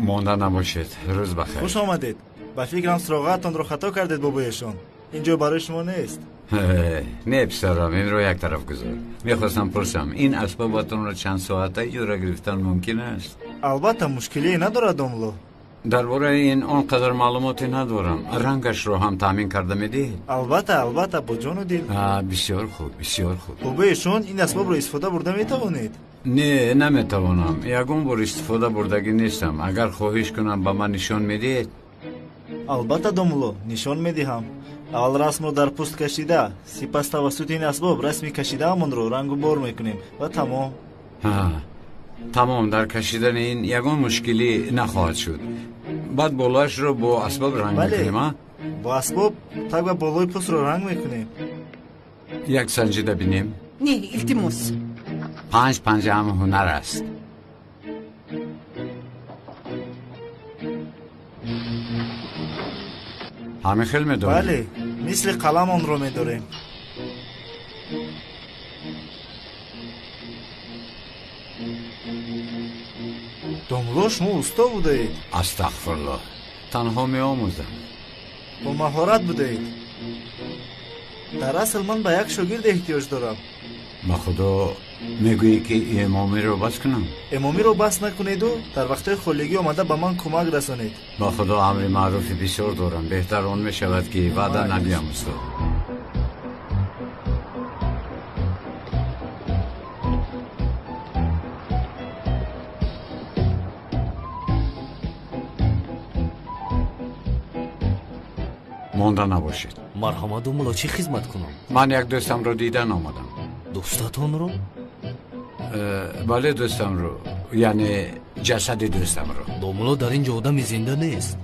Монда набошед, рӯз бахайр. Хуш омадед. Ба фикрам суроғаатонро хато кардед, бобоешон. Ин ҷо барои шумо нест. Не, писарам, инро як тараф гузор. Мехостам пурсам, ин асбобатонро чанд соата иҷора гирифтан мумкин аст? Албатта, мушкилие надорад, домло. Дар бораи ин он қадар маълумоте надорам. Рангашро ҳам таъмин карда медиҳед? Албатта, албатта, бо ҷону дил. Бисёр хуб, бисёр хуб. Бобоешон, ин асбобро истифода бурда метавонед? Не, наметавонам. Ягон бор истифода бурдагӣ нестам. Агар хоҳиш кунам, ба ман нишон медиҳед? Албатта, домло, нишон медиҳам. Аввал расмро дар пӯст кашида, сипас тавассути ин асбоб расми кашидаамонро рангу бор мекунем ва тамом. Тамом, дар кашидани ин ягон мушкилӣ нахоҳад шуд. Баъд болоашро бо асбоб ранг мекунем, а? Бо асбоб таг ва болои пӯстро ранг мекунем. Як санҷида бинем. Не, илтимос. Панҷ панҷа ҳам ҳунар аст. Ҳамин хел медорем? Бале, мисли қалам онро медорем. Домло, шумо усто будаед. Астағфируллоҳ, танҳо меомӯзам. Бо маҳорат будаед. Дар асл ман ба як шогирд эҳтиёҷ дорам. Ба худо мегӯӣ, ки эмомиро бас кунам? Эмомиро бас накунеду дар вақтҳои холигӣ омада ба ман кӯмак расонед. Ба худо амри маъруфи бисёр дорам. Беҳтар он мешавад, ки ваъда надиҳам, устод. Монда набошед. Марҳамат, домло, чӣ хизмат кунам? Ман як дӯстамро дидан омадам. Дӯстатонро? Бале, дӯстамро, яъне ҷасади дӯстамро. Домло, дар ин ҷо одами зинда нест.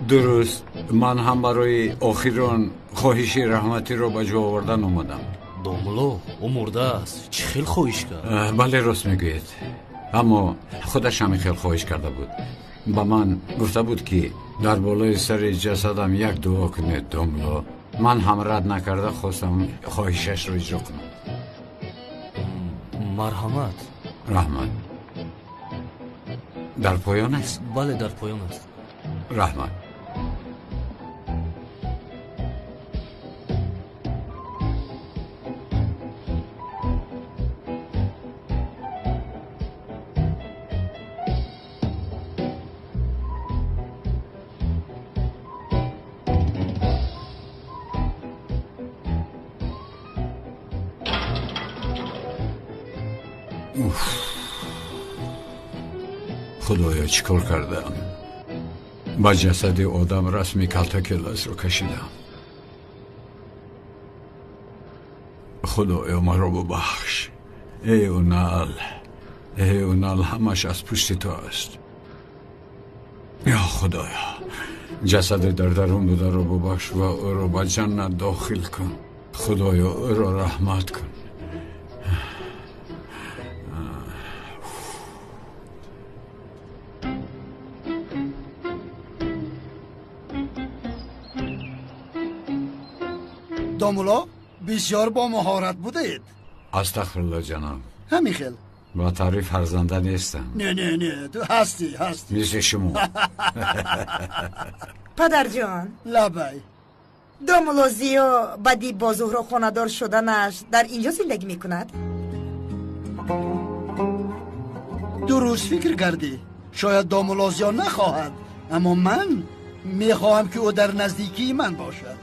Дуруст, ман ҳам барои охирон хоҳиши раҳматиро ба ҷо овардан омадам. Домло, ӯ мурдааст. Чӣ хел хоҳиш кард? Бале, рост мегӯед, аммо худаш ҳамин хел хоҳиш карда буд. Ба ман гуфта буд, ки дар болои сари ҷасадам як дуо кунед, домло. Ман ҳам рад накарда хостам хоҳишашро иҷро кунам. Марҳамат. Раҳмат. Дар поён аст? Бале, дар поён аст. Раҳмат. Худоё, чӣ кор кардам? Ба ҷасади одам расми калта келасро кашидам. Худоё, маро бубахш. Эй Унал, эй Унал, ҳамаш аз пушти ту аст. Ё Худоё, ҷасади дар дарун бударо бубахш ва ӯро ба ҷаннат дохил кун. Худоё, ӯро раҳмат кун. Домулло, бисёр бо маҳорат будаед. Астағфируллоҳ, ҷаноб. Ҳамин хел. Ба таъриф арзанда нестам. Не, не, не, ту ҳастӣ, ҳастӣ. Мисли шумо. Падарҷон. Лабай. Домулло Зиё баъди бо Зуҳро хонадор шуданаш дар инҷо зиндагӣ мекунад? Дуруст фикр кардӣ. Шояд домулло Зиё нахоҳад, аммо ман мехоҳам, ки ӯ дар наздикии ман бошад.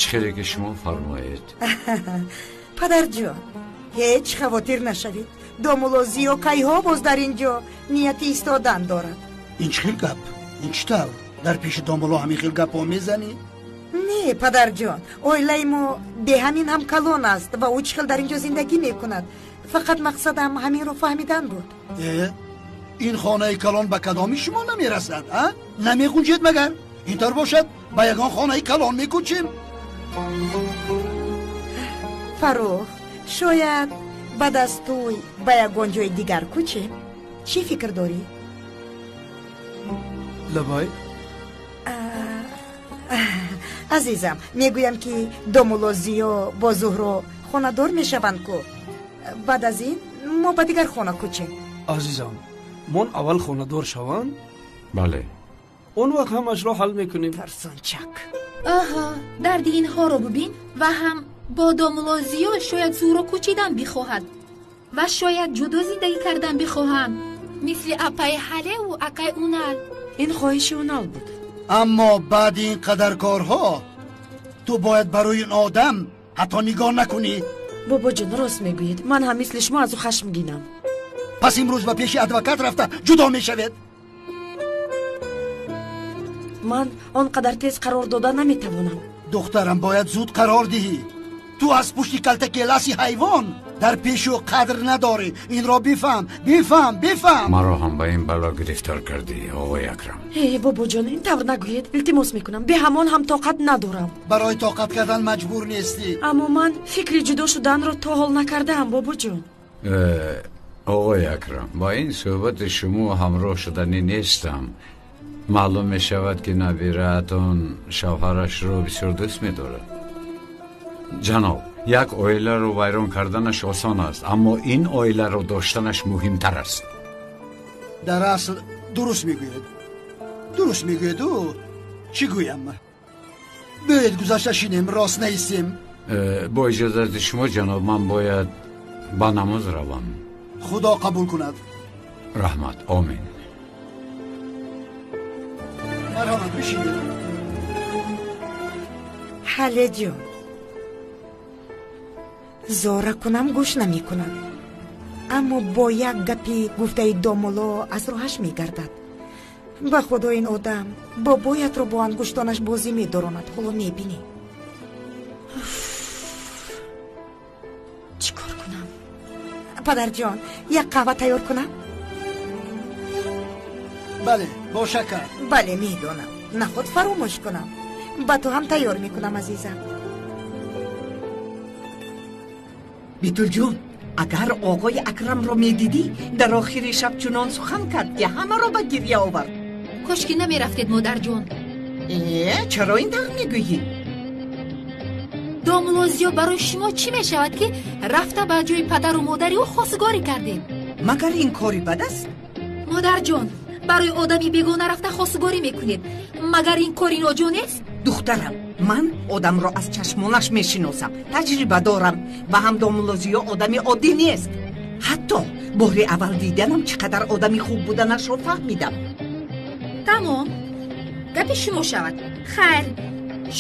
Чӣ хеле ки шумо фармоед. Падарҷон, ҳеҷ хавотир нашавед. Домулло Зиё кайҳо боз дар ин ҷо нияти истодан дорад. Ин чӣ хел гап? Ин чӣ тавр? Дар пеши домулло ҳамин хел гапҳо мезанӣ? Не, падарҷон, оилаи мо беҳамин ҳам калон аст ва ӯ чӣ хел дар ин ҷо зиндагӣ мекунад. Фақат мақсадам ҳаминро фаҳмидан буд. Э, ин хонаи калон ба кадоми шумо намерасад, а? Намегунҷед магар? Ин тавр бошад, ба ягон хонаи калон мекӯчем. Фаррух, шояд баъд аз тӯй ба ягон ҷои дигар кӯчем. Чӣ фикр дорӣ? Лабай. Азизам, мегӯям, ки домулло Зиё бо Зуҳро хонадор мешаванд ку. Баъд аз ин мо ба дигар хона кӯчем. Азизам, Мон аввал хонадор шаванд. Бале. Он вақт ҳамашро ҳал мекунем. Тарсончак. Аҳа, дарди инҳоро бибин ва ҳам бо домулло Зиё шояд зӯро кӯчидан бихоҳад ва шояд ҷудо зиндагӣ кардан бихоҳанд, мисли апаи Ҳалеву акаи Унал. Ин хоҳиши Унал буд. Аммо баъди ин қадар корҳо ту бояд барои ин одам ҳатто нигоҳ накунӣ. Бобоҷон, рост мегӯед. Ман ҳам мисли шумо аз ӯ хашмгинам. Пас имрӯз ба пеши адвокат рафта ҷудо мешавед. Ман он қадар тез қарор дода наметавонам. Духтарам, бояд зуд қарор диҳӣ. Ту аз пушти калтакеласи ҳайвон дар пеши ӯ қадр надорӣ. Инро бифаҳм, бифаҳм, бифаҳм. Маро ҳам ба ин бало гирифтор кардӣ, оғои Акрам. Э, бобоҷон, ин тавр нагӯед. Илтимос мекунам. Бе ҳамон ҳам тоқат надорам. Барои тоқат кардан маҷбур нестӣ. Аммо ман фикри ҷудо шуданро то ҳол накардаам, бобоҷон. Оғои Акрам, бо ин суҳбати шумо ҳамроҳ шуданӣ нестам. Маълум мешавад, ки набираатон шавҳарашро бисёр дӯст медорад. Ҷаноб, як оиларо вайрон карданаш осон аст, аммо ин оиларо доштанаш муҳимтар аст. Дар асл дуруст мегӯед. Дуруст мегӯед. Ӯ чӣ гӯям? Биёед гузашта шинем, рост наистем. Бо иҷозати шумо, ҷаноб, ман бояд ба намоз равам. Худо қабул кунад. Раҳмат, омин. Марҳамат, бишинед. Ҳалеҷон, зора кунам гӯш намекунад, аммо бо як гапи гуфтаи домулло аз роҳаш мегардад. Ба худо, ин одам бобоятро бо ангуштонаш бозӣ медоронад. Ҳоло мебинӣ. Чӣ кор кунам? Падарҷон, як қаҳва тайёр кунам? Бале, бо шакар. Бале, медонам. Наход фаромӯш кунам. Ба ту ҳам тайёр мекунам, азизам. Битулҷон, агар оғои Акрамро медидӣ, дар охири шаб чунон сухан кард, ки ҳамаро ба гирья овард. Кошки намерафтед, модарҷон. Э, чаро ин тавр мегӯӣ? Домулло Зиё барои шумо чӣ мешавад, ки рафта ба ҷои падару модари ӯ хостгорӣ кардед? Магар ин кори бад аст? Модарҷон, барои одами бегона рафта хостгорӣ мекунед. Магар ин кори ноҷо нест? Духтарам, ман одамро аз чашмонаш мешиносам, таҷриба дорам ва ҳам домулло Зиё одами оддӣ нест. Ҳатто бори аввал диданам чӣ қадар одами хуб буданашро фаҳмидам. Тамом, гапи шумо шавад. Хайр,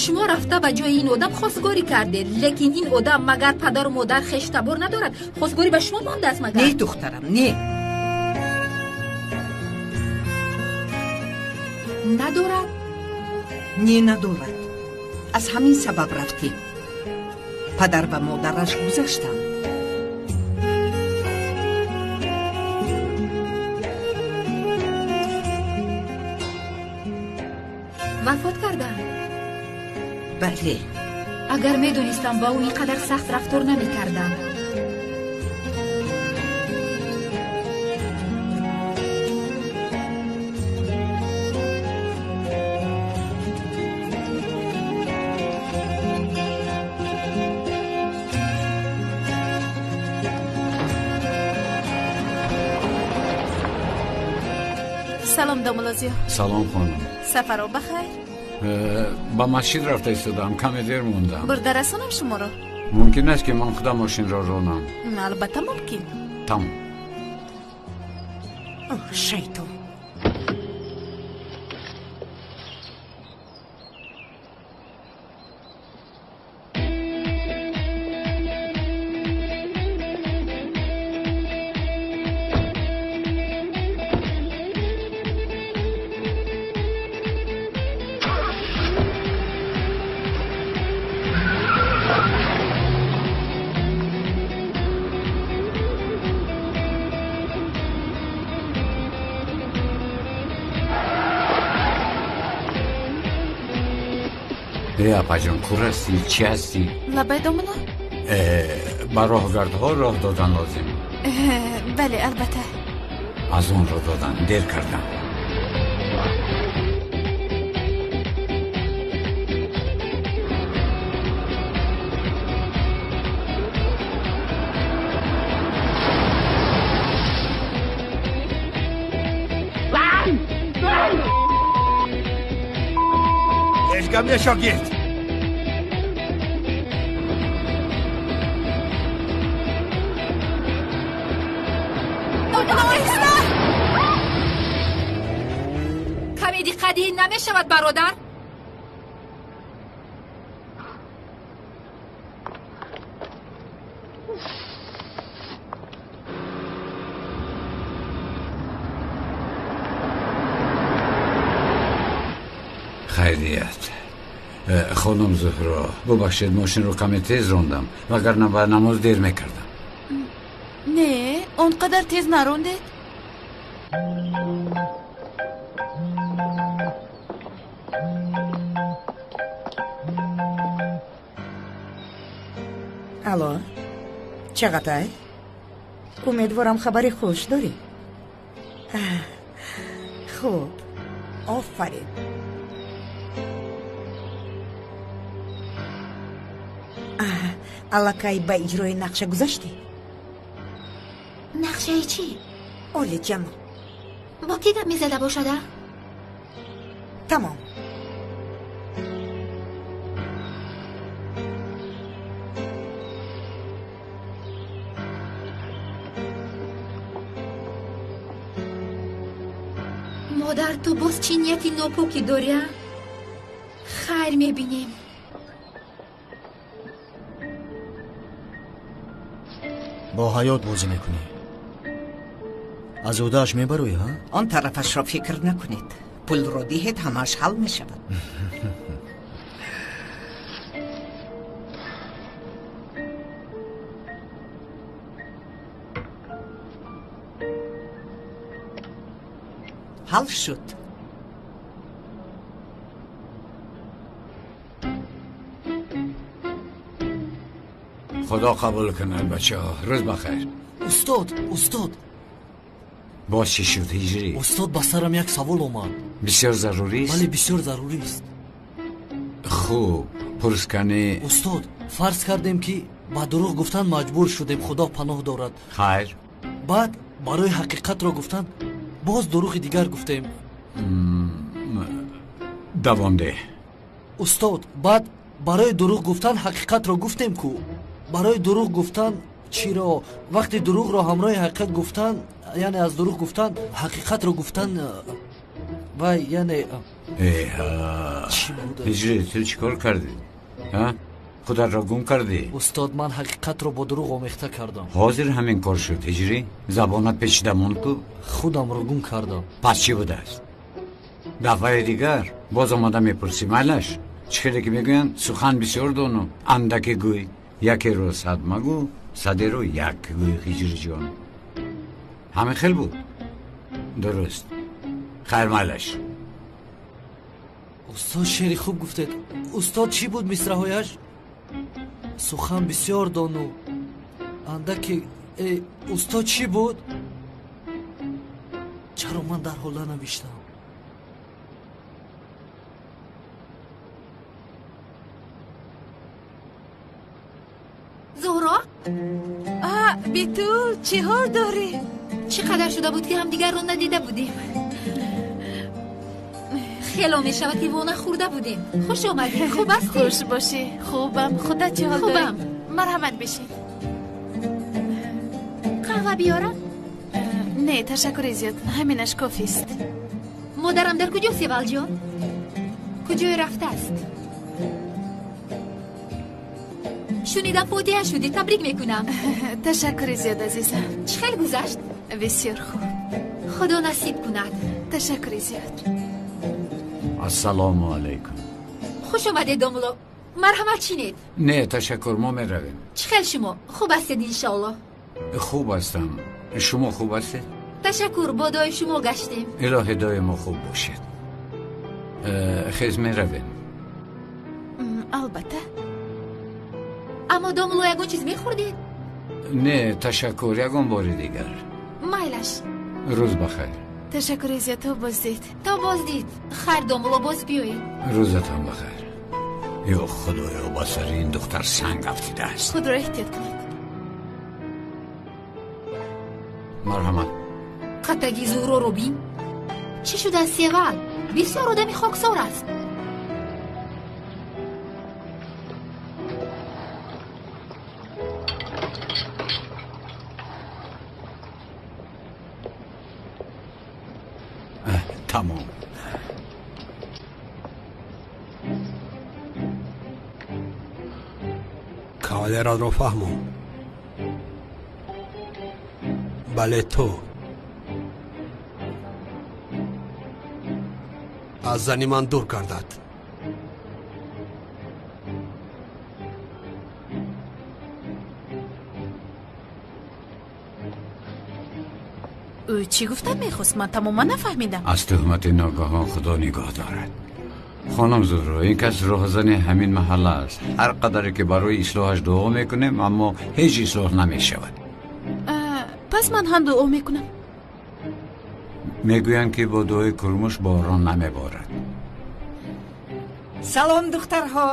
шумо рафта ба ҷои ин одам хостгорӣ кардед, лекин ин одам магар падару модар, хештабор надорад? Хостгорӣ ба шумо мондааст магар? Не, духтарам, не. Надорад? Не, надорад. Аз ҳамин сабаб рафтем. Падар ва модараш гузаштанд. Вафот карданд? Бале. Агар медонистам, ба ӯ ин қадар сахт рафтор намекардам. Салом, домулло Зиё. Салом, хонум. Сафаро ба хайр? Ба масҷид рафта истодам, каме дер мондам. Бурда расонам шуморо? Мумкин аст, ки ман худам мошинро ронам? Албатта мумкин. Тамом. Шайтон. Э, апаҷон, кур ҳастӣ, чӣ ҳастӣ? Лабай, домулло. Ба роҳгардҳо роҳ додан лозим. Бале, албатта. Аз онро додан дер кардам. Ҳеҷ гап не, шогирд. Оҳиста! Каме диққат диҳӣ намешавад, бародар? Хайрият. Хонум Зуҳро, бубахшед, мошинро каме тез рондам, вагарна ба намоз дер мекардам. Не, он қадар тез нарондед. Алло, Чағатай, умедворам хабари хуш дорӣ. Хуб, офарин. Аллакай ба иҷрои нақша гузаштӣ? Нақшаи чӣ? Олиҷаноб. Бо кӣ гап мезада бошада? Тамом. Модар, ту боз чӣ нияти нопокӣ дорӣ, а? Хайр, мебинем. Бо ҳаёт бозӣ мекунӣ. Аз ӯдааш мебароӣ, ҳа? Он тарафашро фикр накунед. Пулро диҳед, ҳамааш ҳал мешавад. Ҳал шуд. Худо қабул кунад, бачаҳо. Рӯз бахайр. Устод, устод. Боз чӣ шуд, Ҳиҷрӣ? Устод, ба сарам як савол омад. Бисёр зарурист? Бале, бисёр зарурист. Хуб, пурс кани. Устод, фарз кардем, ки ба дурӯғ гуфтан маҷбур шудем, Худо паноҳ дорад. Хайр. Баъд барои ҳақиқатро гуфтан боз дурӯғи дигар гуфтем. Давом деҳ. Устод, баъд барои дурӯғ гуфтан ҳақиқатро гуфтем ку. Барои дурӯғ гуфтан чиро? Вақти дурӯғро ҳамроҳи ҳақиқат гуфтан, яъне аз дурӯғ гуфтан ҳақиқатро гуфтан, вай, яъне чӣ буда? Ҳиҷрӣ, ту чӣ кор кардӣ? Худатро гум кардӣ? Устод, ман ҳақиқатро бо дурӯғ омехта кардам. Ҳозир ҳамин кор шуд, Ҳиҷрӣ. Забонат печида монд ку. Худамро гум кардам. Пас чӣ будааст? Дафъаи дигар боз омада мепурсӣ, майлаш? Чӣ хеле ки мегӯянд, сухан бисёр дону андаке гӯй. Якеро сад магӯ, садеро як гӯй, Ҳиҷриҷон. Ҳамин хел буд? Дуруст. Хайр, майлаш. Устод, шеъри хуб гуфтед. Устод, чӣ буд мисраҳояш? Сухан бисёр дону андаке. Устод, чӣ буд? Чаро ман дар ҳол нанавиштам? Зуҳро? Битул, чӣ ҳол дорӣ? Чӣ қадар шуда буд, ки ҳамдигарро надида будем. Хело мешавад, ки вона хӯрда будем. Хуш омадӣ. Хуб ҳастӣ? Хуш бошӣ. Хубам. Худат чӣ ҳол дорӣ? Хубам. Марҳамат, бишин. Қаҳва биёрам? Не, ташаккури зиёд, ҳаминаш кофист. Модарам дар куҷо, Севалҷон? Куҷое рафтааст? Шунидам, фотиҳа шудӣ. Табрик мекунам. Ташаккури зиёд, азизам. Чӣ хел гузашт? Бисёр хуб. Худо насиб кунад. Ташаккури зиёд. Ассалому алайкум. Хуш омадед, домуло. Марҳамат, чинед. Не, ташаккур, мо меравем. Чӣ хел шумо? Хуб ҳастед, иншоалло? Хуб ҳастам. Шумо хуб ҳастед? Ташаккур, бо дуои шумо гаштем. Илоҳи доимо хуб бошед. Хез, меравем. Албатта. Аммо, домуло, ягон чиз мехӯрдед? Не, ташаккур, ягон бори дигар. Майлаш. Рӯз бахайр. Ташаккури зиёд, то боздид. То боздид. Хайр, домуло, боз биёед. Рӯзатон бахайр. Ё Худоё, ба сари ин духтар санг афтидааст. Худро эҳтиёт кунед. Марҳамат. Қатаги Зуҳроро бин. Чӣ шудааст, Севал? Бисёр одами хоксор аст. Тамом. Кавалератро фаҳмон. Бале, ту аз зани ман дур гардад. Ӯ чӣ гуфтан мехост? Ман тамоман нафаҳмидам. Аз туҳмати ногаҳон Худо нигоҳ дорад. Хонум Зуҳро, ин кас роҳзани ҳамин маҳалла аст. Ҳар қадаре ки барои ислоҳаш дуо мекунем, аммо ҳеҷ ислоҳ намешавад. Пас ман ҳам дуо мекунам. Мегӯянд, ки бо дуои курмуш борон намеборад. Салом, духтарҳо.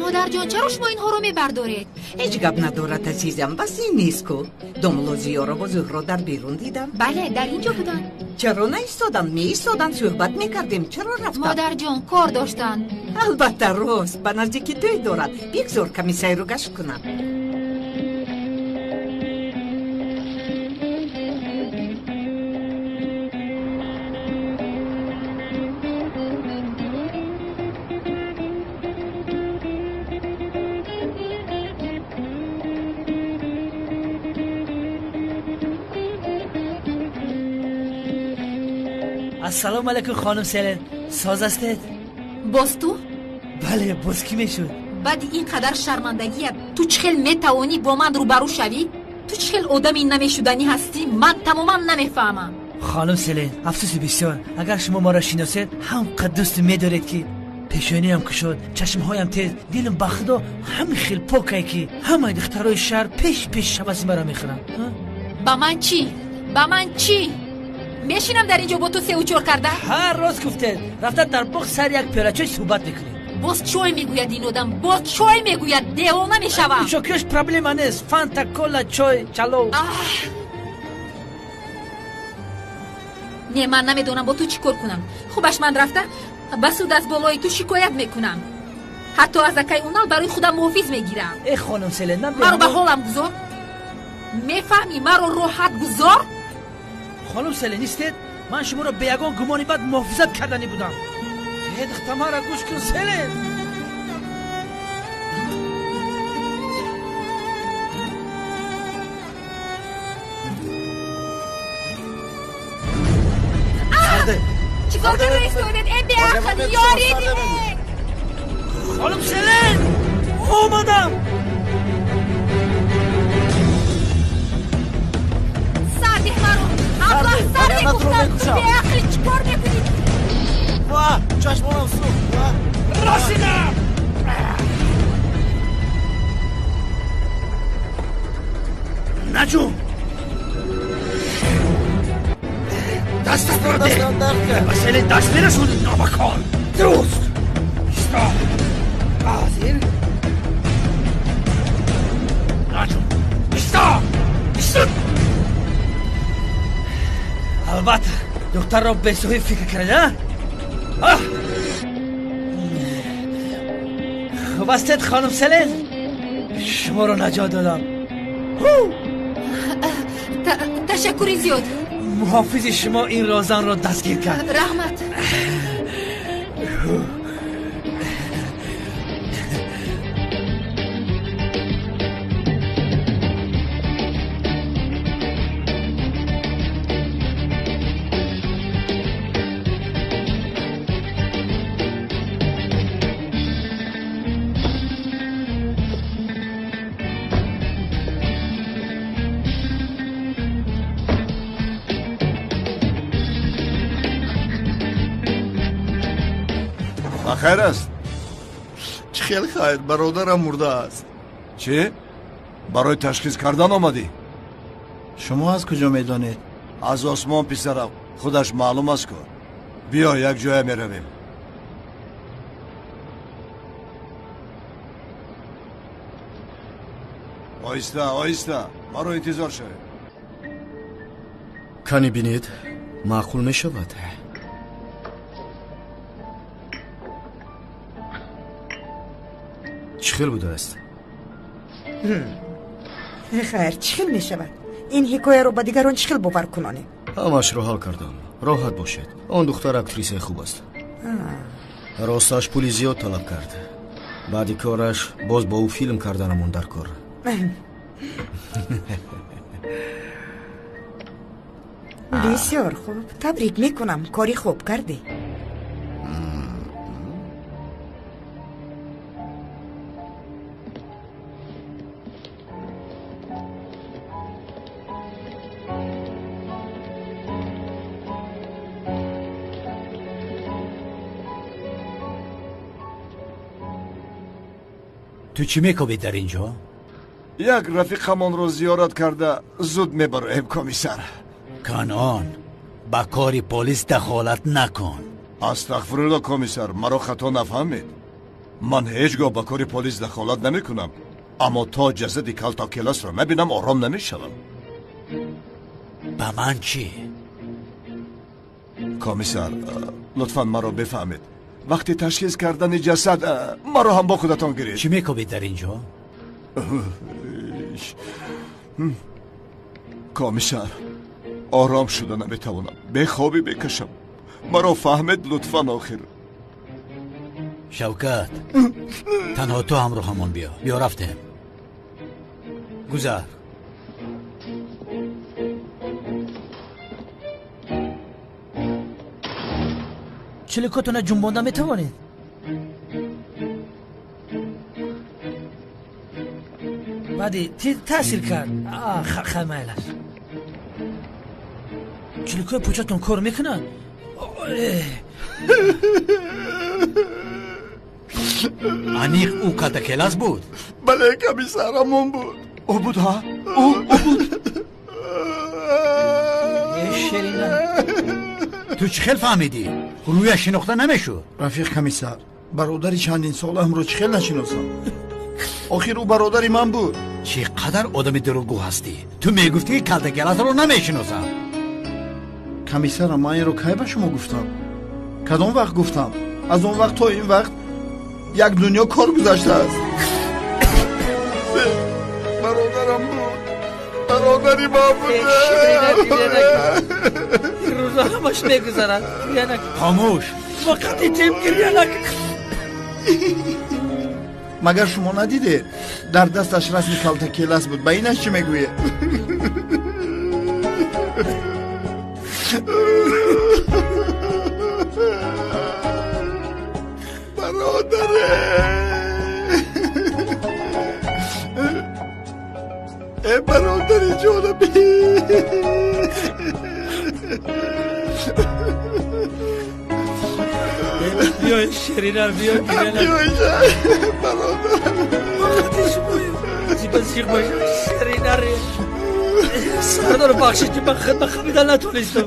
Модарҷон, чаро шумо инҳоро мебардоред? Ҳеҷ гап надорад, азизам. Бас ин нест ку. Домулло Зиёро бо Зуҳро дар берун дидам. Бале, дар ин ҷо буданд. Чаро наистоданд? Меистоданд, суҳбат мекардем. Чаро рафтанд? Модарҷон, кор доштанд. Албатта, рост. Ба наздикӣ тӯй дорад. Бигзор ками сайру гашт кунам. Ассалому алайкум, хонум Селен. Соз ҳастед? Боз ту? Бале, боз кӣ мешуд? Баъди ин қадар шармандагият ту чӣ хел метавонӣ бо ман рӯбарӯ шавӣ? Ту чӣ хел одами намешуданӣ ҳастӣ? Ман тамоман намефаҳмам. Хонум Селен, афсӯси бисёр. Агар шумо маро шиносед, ҳам қад дӯст медоред, ки пешониям кушод, чашмҳоям тез, дилам ба Худо ҳамин хел покае, ки ҳамаи духтарои шаҳр пеш пеш ҳаваси маро мехӯранд. Ба ман чӣ? Ба ман чӣ? Мешинам дар ин ҷо бо ту сеу чор карда? Ҳар рост гуфтед. Рафта дар боғ сари як пиёла чой суҳбат мекунем. Боз чой мегӯяд ин одам, боз чой мегӯяд, девона мешавам. Нӯшокиёш проблема нест. Фанта, кола, чой, чалов. Не, ман намедонам бо ту чӣ кор кунам. Хубаш ман рафта ба суд аз болои ту шикоят мекунам. Ҳатто аз акай Унал барои худам муҳофиз мегирам. Э, хонум Селен, маро ба ҳолам гузор. Мефаҳмӣ, маро роҳат гузор. Хонум Селен, истед. Ман шуморо бе ягон гумони бад муҳофизат карданӣ будам. Э, духта, маро гӯш кун, Селен. Чӣ кор карда истодед? Э, беақл, ёрӣ диҳед! Хонум Селен, омадам. Сардеҳ маро! Аблаҳ, сардеҳ гуфтам! Ту беақлӣ, чӣ кор мекунӣ? Ва, чашмонам сӯхт. Расидам! Наҷум! Дастатро деҳ! Ба Селен даст мерасонӣ, номакон! Дуруст! Исто! Ҳозир! Наҷум! Исто! Исто! Албатта, духтарро бесоҳиб фикр карда? Хуб ҳастед, хонум Селен? Шуморо наҷот додам. Ташаккури зиёд. Муҳофизи шумо ин розанро дастгир кард. Раҳмат. Хайр аст? Чӣ хел хайр, бародарам мурдааст. Чӣ? Барои ташхис кардан омадӣ? Шумо аз куҷо медонед? Аз осмон, писарам, худаш маълум аст ку. Биё, як ҷоя меравем. Оҳиста, оҳиста, маро интизор шавед. Кани бинед, маъқул мешавад. Чӣ хел будааст? Хайр, чӣ хел мешавад? Ин ҳикояро ба дигарон чӣ хел бовар кунонем? Ҳамаашро ҳал кардам. Роҳат бошед. Он духтар актрисаи хуб аст. Росташ пули зиёд талаб кард. Баъди кораш боз бо ӯ филм карданамон дар кор. Бисёр хуб, табрик мекунам, кори хуб кардӣ. Ту чӣ мекобӣ дар ин ҷо? Як рафиқамонро зиёрат карда зуд мебароем, комиссар. Канон, ба кори полис дахолат накун. Астағфирулло, комиссар, маро хато нафаҳмед. Ман ҳеҷ гоҳ ба кори полис дахолат намекунам, аммо то ҷасади Калтакеласро набинам ором намешавам. Ба ман чӣ? Комиссар, лутфан маро бифаҳмед. Вақти ташхис кардани ҷасад маро ҳам бо худатон гиред. Чӣ мекобед дар ин ҷо? Комиссар, ором шуда наметавонам, бехобӣ мекашам. Маро фаҳмед лутфан охир. Шавкат, танҳо ту ҳамроҳамон биё. Биё рафтем. Гузар. Чиликотона ҷунбонда метавонед? Баъди тир таъсир кард. Хай, майлаш. Чиликои пӯчатон кор мекунад? Аниқ ӯ Калтакелас буд? Бале, комиссар, ҳамон буд. Ӯ буд, ҳа? Ӯ буд. Шерина. Ту чӣ хел фаҳмидӣ? Рӯяш шинохта намешуд. Рафиқ комиссар, бародари чандин солаамро чӣ хел нашиносам? Охир ӯ бародари ман буд. Чӣ қадар одами дурӯғгӯ ҳастӣ? Ту мегуфтӣ ки Калтакеласро намешиносам. Комиссарам, ман инро кай ба шумо гуфтам? Кадом вақт гуфтам? Аз он вақт то ин вақт як дунё кор гузаштааст. Бародарам буд, бародари ман буд. Рӯза ҳамаш мегузарад. Хомӯш. Вақти тим гиря накун. Магар шумо надидед? Дар дасташ расми Калтакелас буд. Ба инаш чӣ мегӯед? Бародаре, э бародари ҷонабӣ. Биёй, Ширина, биёй, гиря накун. Бародар, вақти шумоем. Зиба зиқ боша, Ширина. Сардор, бахшид, ки ман хидма хамида натонистам.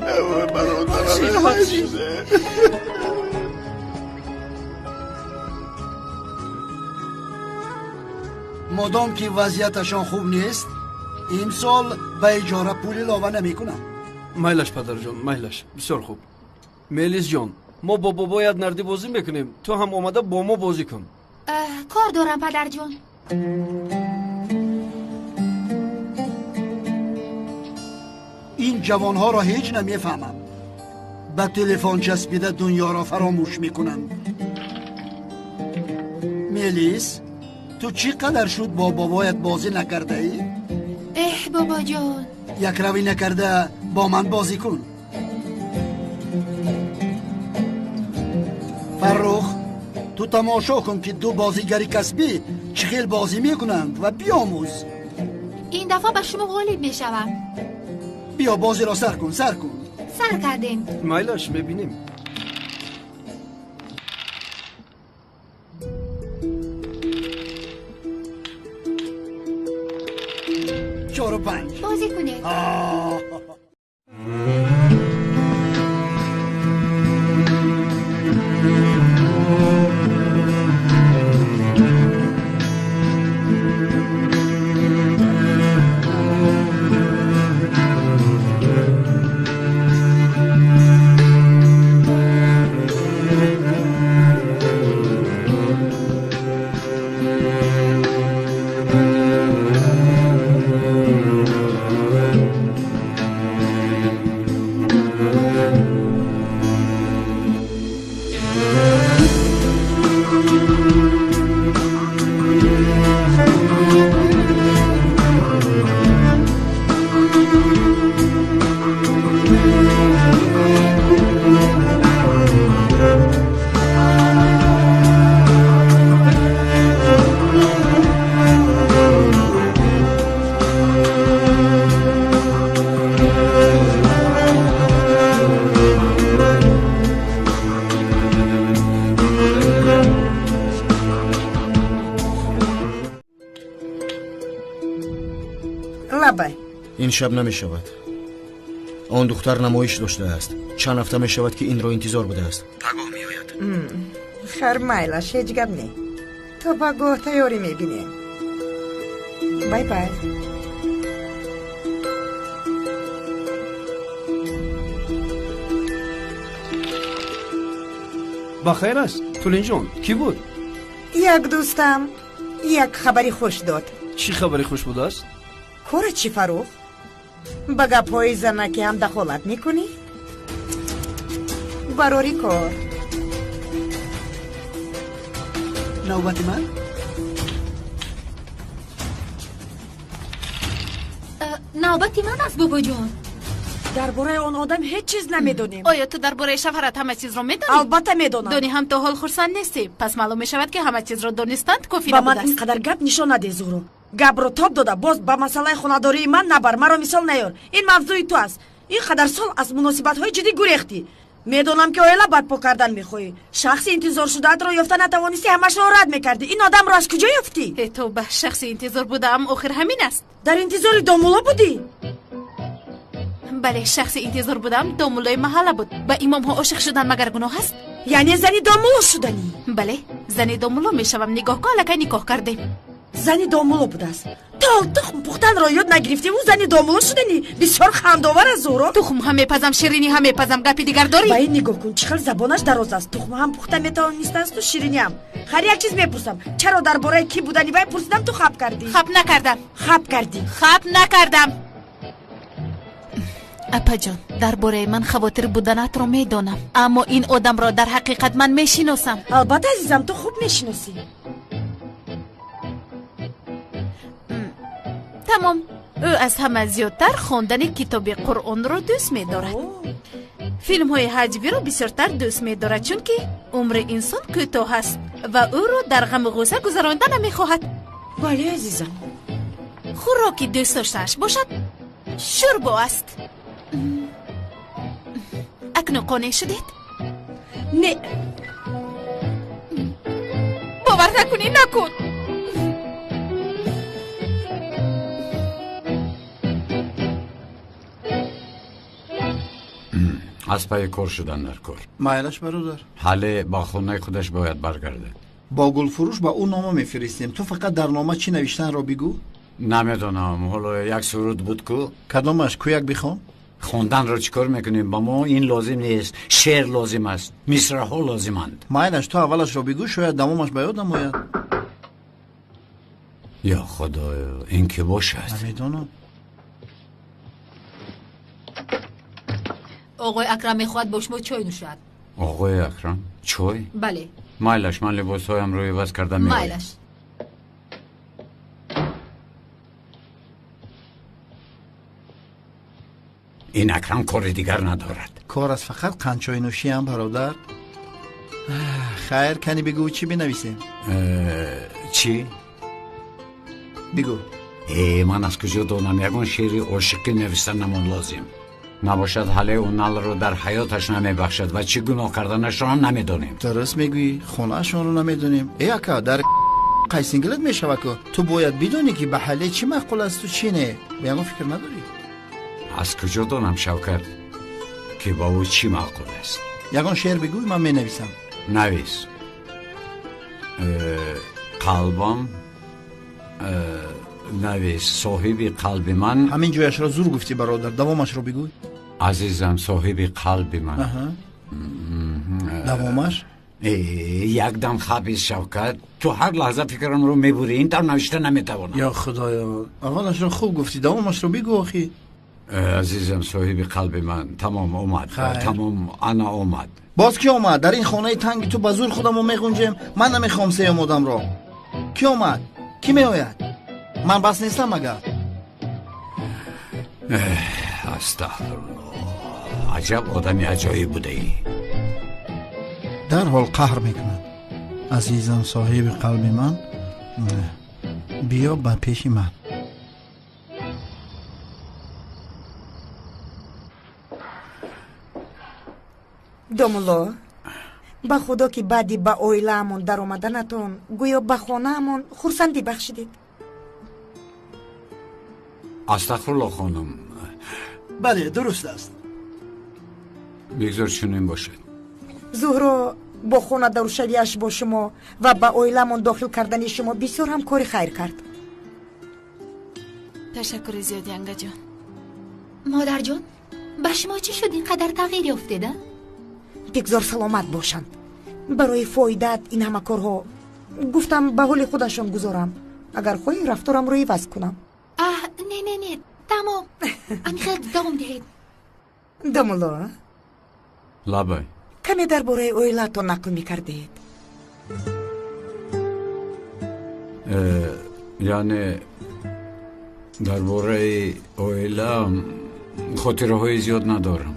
Бахшид, бахшид. Модом ки вазъияташон хуб нест, имсол ба иҷора пул илова намекунам. Майлаш, падарҷон, майлаш. Бисёр хуб. Мелисҷон, мо бо бобоят нардӣ бозӣ мекунем. Ту ҳам омада бо мо бозӣ кун. Кор дорам, падарҷон. Ин ҷавонҳоро ҳеҷ намефаҳмам. Ба телефон часпида дунёро фаромӯш мекунанд. Мелис, ту чӣ қадар шуд бо бобоят бозӣ накардаӣ? Эҳ, бобоҷон, якравӣ накарда бо ман бозӣ кун. Фаррух, ту тамошо кун ки ду бозигари касбӣ чӣ хел бозӣ мекунанд ва биомӯз. Ин дафъа ба шумо ғолиб мешавам. Биё, бозиро сар кун, сар кун. Сар кардем. Майлаш, мебинем. Чору панҷ. Бозӣ кунед. Ин шаб намешавад. Он духтар намоиш доштааст. Чанд ҳафта мешавад, ки инро интизор будааст. Пагоҳ меояд. Хар майлаш, ҳеҷ гап не. То пагоҳ тайёрӣ мебинем. Бай бай. Ба хайр аст, Тулинҷон, кӣ буд? Як дӯстам як хабари хуш дод. Чӣ хабари хуш будааст? Кора чӣ, Фарух? Ба гапҳои занаке ҳам дахолат мекунӣ? Барори кор. Навбати ман? Навбати ман аст, бобоҷон. Дар бораи он одам ҳеҷ чиз намедонем. Оё ту дар бораи шавҳарат ҳама чизро медонӣ? Албатта медонам. Донӣ ҳам то ҳол хурсанд нестӣ. Пас маълум мешавад, ки ҳама чизро донистанд кофӣ Ба ман набудааст. ин қадар гап нишон надеҳ, Зуҳро. Гапро тоб дода, боз ба масъалаи хонадории ман набар, маро мисол наёр. Ин мавзӯи ту аст. Ин қадар сол аз муносибатҳои ҷиддӣ гурехтӣ. Медонам, ки оила барпо кардан мехоҳӣ. Шахси интизоршудаатро ёфта натавонистӣ, ҳамашро рад мекардӣ. Ин одамро аз куҷо ёфтӣ? Э, тавба, шахси интизор будаам охир ҳамин аст. Дар интизори домулло будӣ? Бале, шахси интизор будам домуллои маҳалла буд. Ба имомҳо ошиқ шудан магар гуноҳ аст? Яъне зани домулло шуданӣ? Бале, зани домулло мешавам. Нигоҳ кун, аллакай никоҳ кардем. Зани домулло будааст. То тухм пухтанро ёд нагирифтӣ, ӯ зани домулло шуданӣ. Бисёр хандовар аст, Зуҳро. Тухм ҳам мепазам, ширинӣ ҳам мепазам. Гапи дигар дорӣ? Ба ин нигоҳ кун, чӣ хел забонаш дароз аст. Тухм ҳам пухта метавонистасту ширинӣ ҳам. Хайр, як чиз мепурсам. Чаро дар бораи кӣ будани вай пурсидам, ту хап кардӣ? Хап накардам. Хап кардӣ. Хап накардам. Апаҷон, дар бораи ман хавотир буданатро медонам, аммо ин одамро дар ҳақиқат ман мешиносам. Албатта, азизам, ту хуб мешиносӣ. Тамом. Ӯ аз ҳама зиёдтар хондани китоби Қуръонро дӯст медорад. Филмҳои ҳаҷвиро бисёртар дӯст медорад, чунки умри инсон кӯтоҳ аст ва ӯро дар ғаму ғусса гузаронда намехоҳад. Бале, азизам. Хӯроки дӯст доштааш бошад шӯрбо аст. Акнун қонеъ шудед? Не. Бовар накунӣ, накун. Аз пайи кор шудан дар кор. Майлаш, бародар. Ҳале ба хонаи худаш бояд баргардад. Бо гулфурӯш ба ӯ нома мефиристем. Ту фақат дар нома чӣ навиштанро бигӯ. Намедонам, ҳоло як суруд буд ку. Кадомаш? Кӯяк бихон. Хонданро чӣ кор мекунем? Ба мо ин лозим нест. Шеър лозим аст, мисраҳо лозиманд. Майлаш, ту аввалашро бигӯ, шояд давомаш ба ёдам ояд. Ё худоё, ин ки бошад? Намедонам. Оғои Акрам мехоҳад бо шумо чой нӯшад. Оғои Акрам? Чой? Бале. Майлаш, ман либосҳоямро иваз карда меоям. Майлаш. Ин Акрам кори дигар надорад. Кор аз фақат қандчойнӯшиам, бародар. Хайр, кани бигӯ, чӣ бинависем? Чӣ? Бигӯ. Э, ман аз куҷо донам? Ягон шеъри ошиқӣ нависта намон лозим. Набошад, ҳале уналро дар ҳаёташ намебахшад ва чӣ гуноҳ карданашро ҳам намедонем. Дуруст мегӯӣ, хонаашонро намедонем. Э, ака, дар қайсингилат мешавад ку. Ту бояд бидонӣ, ки ба ҳале чӣ маъқул асту чӣ не. Ба ягон фикр надорӣ? Аз куҷо донам, Шавкат, ки ба ӯ чӣ маъқул аст? Ягон шеър бигӯй, ман менависам. Навис. Қалбам, навис, соҳиби қалби ман. Ҳамин ҷояшро зур гуфтӣ, бародар, давомашро бигӯй. Азизам, соҳиби қалби ман. Давомаш? Якдам хабис, Шавкат, ту ҳар лаҳза фикрамро мебурӣ, ин тавр навишта наметавонам. Ё худоё, аввалашро хуб гуфтӣ, давомашро бигӯ охӣ. Азизам, соҳиби қалби ман. Тамом, омад. Тамом, ана омад. Боз кӣ омад? Дар ин хонаи танги ту ба зур худамо меғунҷем. Ман намехоҳам сеюм одамро. Кӣ омад? Кӣ меояд? Ман бас нестам магар? Астағфируллоҳ, аҷаб одами аҷоиб будаӣ. Дарҳол қаҳр мекунад. Азизам, соҳиби қалби ман, биё ба пеши ман. Домулло, ба худо ки баъди ба оилаамон даромаданатон гӯё ба хонаамон хурсандӣ бахшидед. Астағфируллоҳ, хонум. Бале, дуруст аст. Бигзор чунин бошад. Зуҳро бо хонадоршавиаш бо шумо ва ба оиламон дохил кардани шумо бисёр ҳам кори хайр кард. Ташаккури зиёд, янгаҷон. Модарҷон, ба шумо чӣ шуд ин қадар тағйир ёфтеда? Бигзор саломат бошанд. Барои фоидаат ин ҳама корҳо гуфтам ба ҳоли худашон гузорам. Агар хоҳӣ рафторамро иваз кунам. Аҳ, не, не, не, тамом. Анхел давом диҳед. Домулло? Лабай. Каме дар бораи оилаатон нақл мекардед. Яъне дар бораи оилаам хотираҳои зиёд надорам.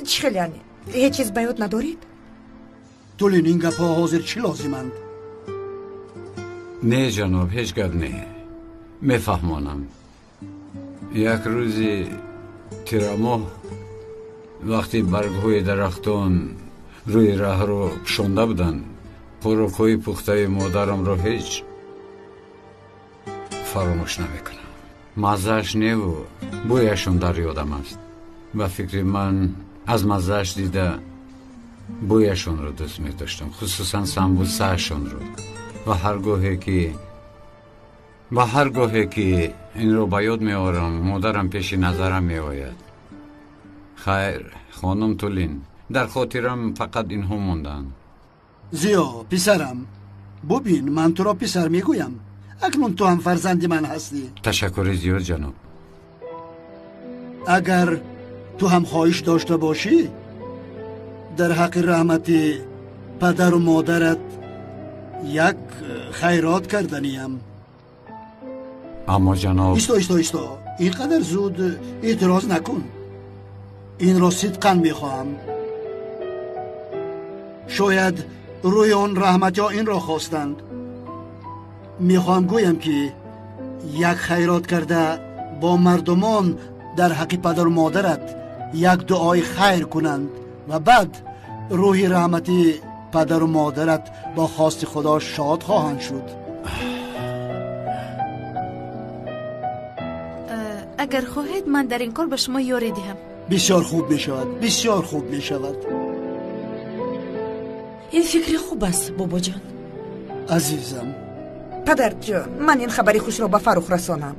Чӣ хел яъне? Ҳеҷ чиз ба ёд надоред? Тулин, ин гапҳо ҳозир чӣ лозиманд? Не, ҷаноб, ҳеҷ гап не. Мефаҳмонам. Як рӯзи тирамоҳ вақте баргҳои дарахтон рӯи раҳро пӯшонда буданд, хӯрокҳои пухтаи модарамро ҳеҷ фаромӯш намекунам. Маззааш неву бӯяшон дар ёдам аст. Ба фикри ман аз маззааш дида бӯяшонро дӯст медоштам, хусусан самбусаашонро. Ва ҳар гоҳе ки инро ба ёд меорам, модарам пеши назарам меояд. Хайр, хонум Тулин, дар хотирам фақат инҳо монданд. Зиё, писарам, бубин, ман туро писар мегӯям. Акнун ту ҳам фарзанди ман ҳастӣ. Ташаккури зиёд, ҷаноб. Агар ту ҳам хоҳиш дошта бошӣ, дар ҳаққи раҳмати падару модарат як хайрот карданиям. Аммо ҷаноб... Исто, исто, исто, ин қадар зуд эътироз накун. Инро сидқан мехоҳам. Шояд рӯи он раҳматиҳо инро хостанд. Мехоҳам гӯям ки як хайрот карда бо мардумон дар ҳаққи падару модарат як дуои хайр кунанд ва баъд рӯҳи раҳмати падару модарат бо хости худо шод хоҳанд шуд. Агар хоҳед, ман дар ин кор ба шумо ёрӣ диҳам. Бисёр хуб мешавад, бисёр хуб мешавад. Ин фикри хуб аст, бобоҷон. Азизам. Падарҷон, ман ин хабари хушро ба Фаррух расонам.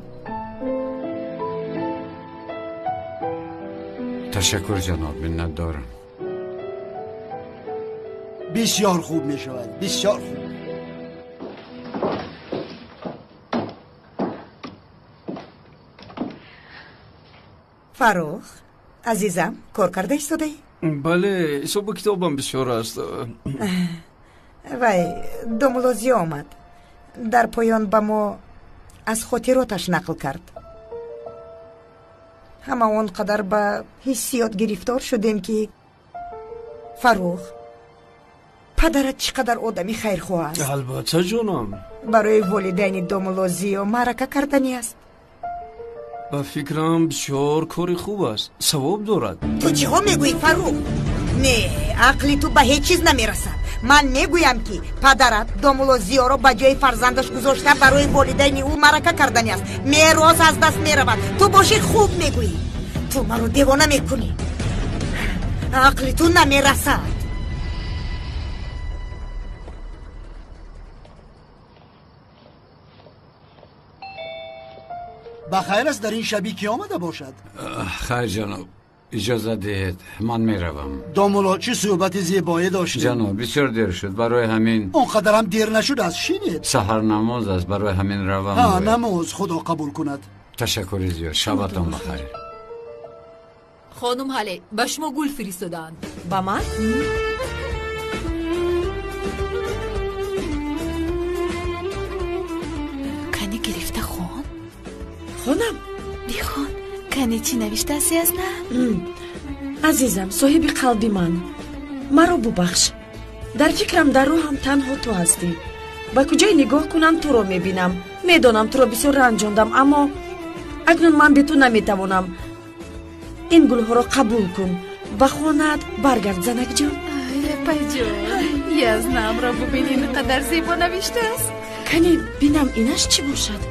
Ташаккур, ҷаноб, миннатдорам. Бисёр хуб мешавад, бисёр хуб. Фаррух, азизам, кор карда истодаӣ? Бале, ҳисобу китобам бисёр аст. Вай, домулло Зиё омад. Дар поён ба мо аз хотироташ нақл кард. Ҳама он қадар ба ҳиссиёт гирифтор шудем ки Фаррух, падарат чӣ қадар одами хайрхоҳ аст. Албатта, ҷонам. Барои волидайни домулло Зиё маърака карданӣ аст. Ба фикрам бисёр кори хуб аст, савоб дорад. Ту чиҳо мегӯӣ, Фаррух? Не, ақли ту ба ҳеҷ чиз намерасад. Ман мегӯям ки падарат домулло Зиёро ба ҷои фарзандаш гузошта барои волидайни ӯ маърака карданӣ аст. Мерос аз даст меравад. Ту бошӣ хуб мегӯӣ. Ту маро девона мекунӣ. Ақли ту намерасад. Ба хайр аст, дар ин шабӣ ки омада бошад? Хайр, ҷаноб, иҷозат диҳед, ман меравам. Домулло, чӣ суҳбати зебое доштем. Ҷаноб, бисёр дер шуд, барои ҳамин. Он қадарам дер нашудааст, шинед. Саҳар намоз аст, барои ҳамин равам. Ҳа, намоз, худо қабул кунад. Ташаккури зиёд, шабатон бахайр. Хонум Ҳале, ба шумо гул фиристодаанд. Ба ман? Кани гирифта хон? Хонам? Бихон. Кани чӣ навиштааст, язна? Азизам, соҳиби қалби ман, маро бубахш. Дар фикрам, дар рӯҳам танҳо ту ҳастӣ. Ба куҷое нигоҳ кунам, туро мебинам. Медонам, туро бисёр ранҷондам, аммо акнун ман бе ту наметавонам. Ин гулҳоро қабул кун, ба хонаат баргард, занакҷон. Апайҷон, язнамро бубин, ин қадар зебо навиштааст. Кани бинам, инаш чӣ бошад?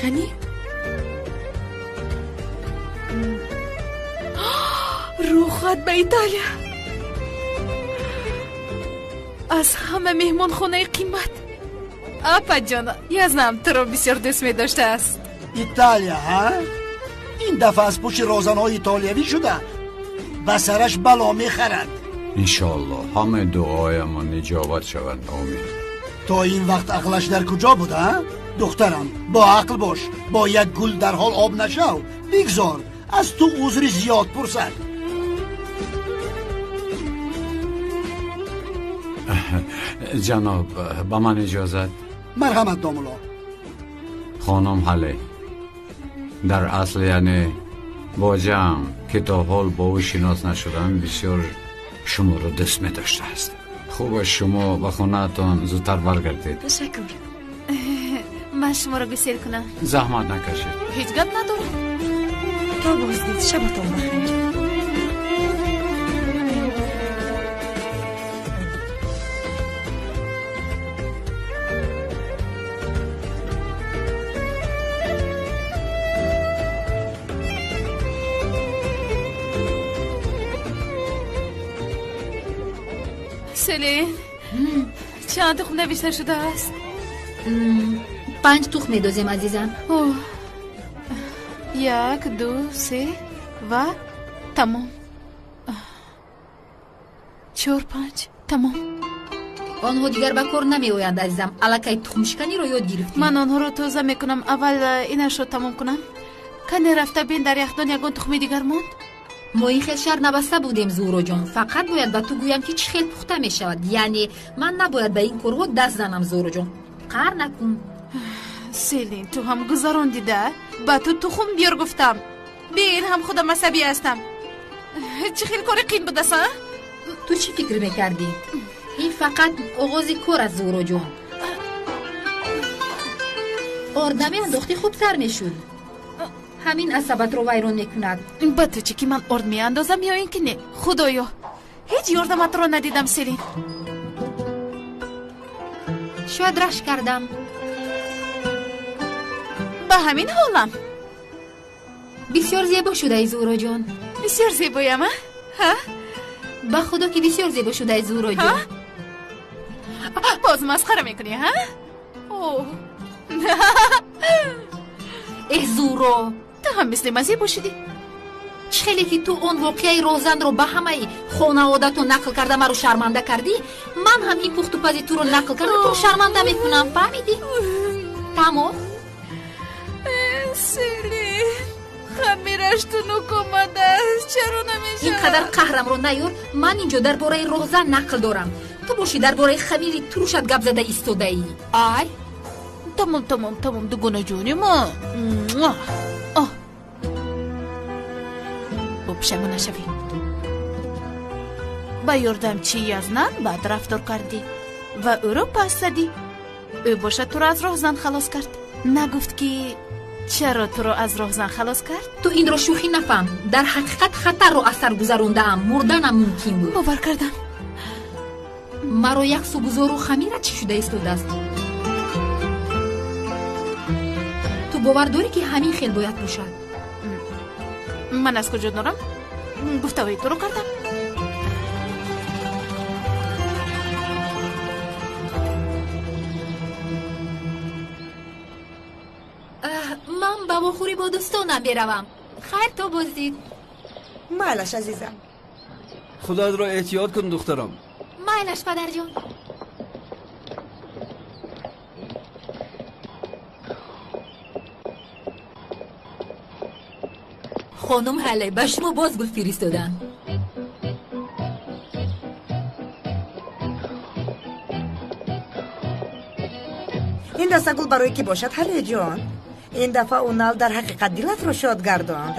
Кани? Мехоҳад ба Италия. Аз ҳама меҳмонхонаи қимат. Апаҷон, язнам туро бисёр дӯст медоштааст. Италия, ҳа? Ин дафъа аз пушти розанҳои итолиявӣ шуда ба сараш бало мехарад. Иншоаллоҳ ҳамаи дуоямон иҷобат шаванд, омин. То ин вақт ақлаш дар куҷо буд, а? Духтарам, бо ақл бош, бо як гул дарҳол об нашав. Бигзор аз ту узри зиёд пурсад. Ҷаноб, ба ман иҷозат? Марҳамат, домулло. Хонум Ҳале, дар асл яъне боҷаам ки то ҳол бо ӯ шинос нашудам, бисёр шуморо дӯст медоштааст. Хуб аст шумо ба хонаатон зудтар баргардед. Ташаккур. Ман шуморо гусел кунам. Заҳмат накашед. Ҳеҷ гап надорам. То боздид, шабатон бахайр. Селин, чанд тухм навишта шудааст? 5 тухм медозем, азизам. 1, 2, 3 ва тамом. 4, 5, тамом. Онҳо дигар ба кор намеоянд, азизам. Аллакай тухмшиканиро ёд гирифтем. Ман онҳоро тоза мекунам. Аввал инашро тамом кунам. Кане рафта бин, дар яхдон ягон тухми дигар монд? Мо ин хел шар набаста будем, Зуҳроҷон. Фақат бояд ба ту гӯям, ки чӣ хел пухта мешавад. Яъне ман набояд ба ин корҳо даст занам, Зуҳроҷон. Қаҳр накун. Селин, ту ҳам гузарондида? Ба ту тухм биёр гуфтам. Бин, ҳам худам асабӣ ҳастам. Чӣ хел кори қин будааст, а? Ту чӣ фикр мекардӣ? Ин фақат оғози кор аст, Зуҳроҷон. Орд намеандохтӣ, хубтар мешуд. Ҳамин асабатро вайрон мекунад. Ба ту чӣ ки ман орд меандозам ё ин ки не? Худоё, ҳеҷ ёрдаматро надидам, Селин. Шояд рашк кардам. Ба ҳамин ҳолам. Бисёр зебо шудаи, Зуҳроҷон. Бисёр зебоям, а? Ҳа? Ба худо ки бисёр зебо шудаи, Зуҳроҷон. Боз масхара мекунӣ, ҳа? Эҳ, Зуҳро, ту ҳам мисли ман зебо шудӣ. Чӣ хеле ки ту он воқеаи розанро ба ҳамаи хонаводатон нақл карда маро шарманда кардӣ, ман ҳам ин пухтупази туро нақл карда туро шарманда мекунам. Фаҳмидӣ? Тамом. Селин, хамираш тунук омадааст. Чаро намешавад? Ин қадар қаҳрамро наёр. Ман инҷо дар бораи розан нақл дорам. Ту бошӣ дар бораи хамири турушат гап зада истодаӣ. Ай, тамом, тамом, тамом, дугонаҷони ма. Бо пушаймон нашавӣ. Ба ёрдамчи Язнан бад рафтор кардӣ ва ӯро пас задӣ. Ӯ бошад туро аз роҳзан халос кард. Нагуфт ки чаро туро аз роҳзан халос кард? Ту инро шӯхӣ нафаҳм. Дар ҳақиқат хатарро аз сар гузарондаам. Мурданам мумкин буд. Бовар кардам. Маро як сугузору хамира чӣ шуда истодааст? Ту бовар дорӣ, ки ҳамин хел бояд бошад? Ман аз куҷо дорам? Гуфтаҳои туро кардам. Ман ба вохӯрӣ бо дӯстонам меравам. Хайр, то боздид. Майлаш, азизам. Худоатро эҳтиёт кун, духтарам. Майлаш, падарҷон. Хонум Ҳале, ба шумо боз гул фиристодам. Ин даста гул барои кӣ бошад, Ҳалеҷон? Ин дафъа Унал дар ҳақиқат дилатро шод гардонд.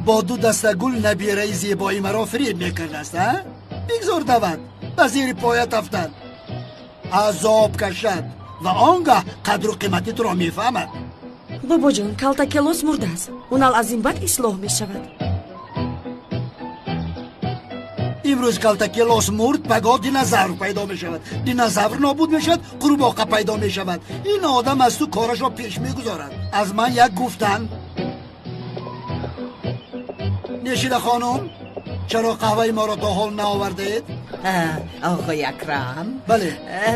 Бо ду даста гул набираи зебои маро фиреб мекардааст, а? Бигзор давад, ба зери поят афтад, азоб кашад ва он гаҳ қадру қимати туро мефаҳмад. Бобоҷон, калтакелос мурдааст. Унал аз ин баъд ислоҳ мешавад. Имрӯз калтакелос мурд, пагоҳ динозавр пайдо мешавад. Динозавр нобуд мешавад, қурбоқа пайдо мешавад. Ин одам аз ту корашро пеш мегузорад. Аз ман як гуфтан. Нешида хонум, чаро қаҳваи моро то ҳол наовардаед? Оқои Акрам. Бале.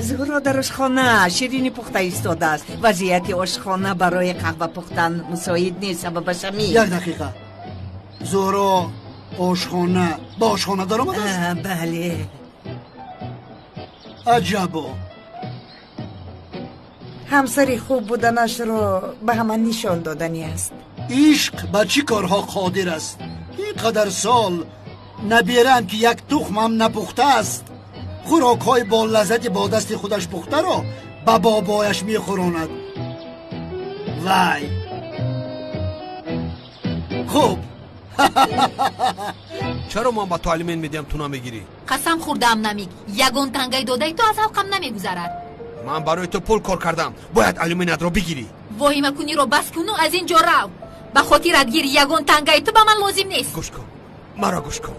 Зуҳро дар ошхона ширинӣ пухта истодааст. Вазъияти ошхона барои қаҳва пухтан мусоид нест, сабабаш ҳамин. Як дақиқа. Зуҳро ошхона ба ошхона даромадааст? Бале. Аҷабо. Ҳамсари хуб буданашро ба ҳама нишон додани аст. Ишқ ба чӣ корҳо қодир аст? Ин қадар сол набераам ки як тухмам напухтааст, хӯрокҳои бо лаззати бо дасти худаш пухтаро ба бобояш мехӯронад. Вай! Хуб. Чаро ман ба ту алимент медиҳам, ту намегирӣ? Қасам хӯрдаам, Намик, ягон тангаи додаи ту аз ҳалқам намегузарад. Ман барои ту пул кор кардам, бояд алюминатро бигирӣ. Воҳимакуниро бас куну аз ин ҷо рав. Ба хотират гир, ягон тангаи ту ба ман лозим нест. Гӯш кун, маро гӯш кун.